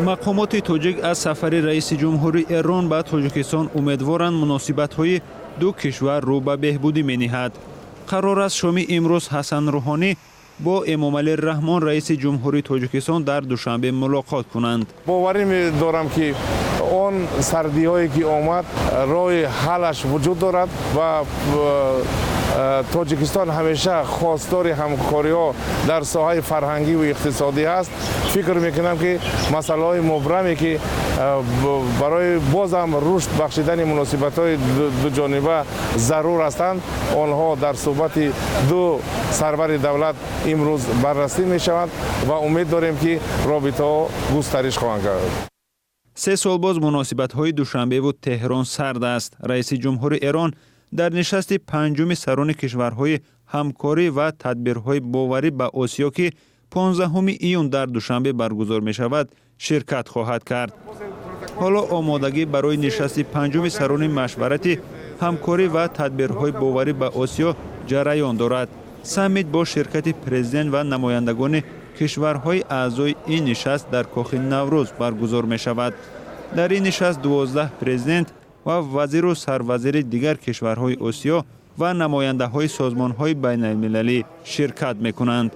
Мақомоти тоҷик аз сафари раиси ҷумҳури Эрон ба Тоҷикистон умедворанд, муносибатҳои ду кишвар рӯ ба беҳбудӣ мениҳад. Қарор аст, шоми имрӯз Ҳасан Рӯҳонӣ бо Эмомалӣ Раҳмон, раиси ҷумҳури Тоҷикистон, дар Душанбе мулоқот кунанд. Боварӣ дорам, ки он сардиҳое ки омад, роҳи ҳаллаш вуҷуд дорад ва Тоҷикистон ҳамеша хостори ҳамкориҳо дар соҳаи фарҳангиву иқтисодӣ ҳаст. Фикр мекунам, ки масъалаҳои мубраме, ки барои бозам рушд бахшидани муносибатҳои дуҷониба зарур ҳастанд, онҳо дар суҳбати ду сарвари давлат имрӯз баррасӣ мешаванд ва умед дорем, ки робитаҳо густариш хоҳанд кард. 3 сол боз муносибатҳои Душанбеву Теҳрон сард аст. Раиси ҷумҳури Эрон дар нишасти панҷуми сарони кишварҳои ҳамкорӣ ва тадбирҳои боварӣ ба Осиё, ки 15 июн дар Душанбе баргузор мешавад, ширкат хоҳад кард. Ҳоло омодагӣ барои нишасти панҷуми сарони машварати ҳамкорӣ ва тадбирҳои боварӣ ба Осиё ҷараён дорад. Саммит бо ширкати президент ва намояндагони кишварҳои аъзои ин нишаст дар Кохи Наврӯз баргузор мешавад. Дар ин нишаст 12 президент ва вазиру сарвазири дигар кишварҳои Осиё ва намояндаҳои созмонҳои байналмилалӣ ширкат мекунанд.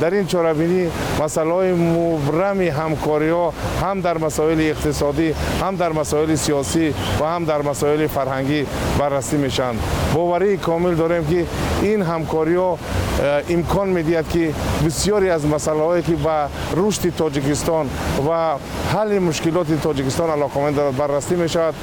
Дар ин чорабинӣ масъалаҳои мубрами ҳамкориҳо ҳам дар масоили иқтисодӣ, ҳам дар масоили сиёсӣ ва ҳам дар масоили фарҳангӣ баррасӣ мешаванд. Боварии комил дорем, ки ин ҳамкориҳо имкон медиҳад, ки бисёре аз масъалаҳое, ки ба рушди Тоҷикистон ва ҳалли мушкилоти Тоҷикистон алоқаманд дорад, баррасӣ мешавад.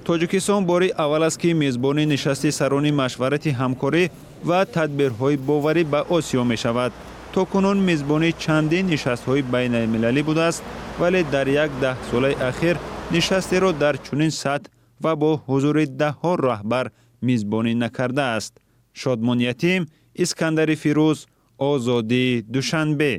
Тоҷикистон бори аввал аст, ки мезбони нишасти сарони машварати ҳамкорӣ ва тадбирҳои боварӣ ба Осиё мешавад. То кунун мезбони чандин нишастҳои байналмилалӣ будааст, вале дар як даҳсолаи ахир нишастеро дар чунин сатҳ ва бо ҳузури даҳҳо раҳбар мизбонӣ накардааст. Шодмон Ятим, Искандари Фирӯз, Озодӣ, Душанбе.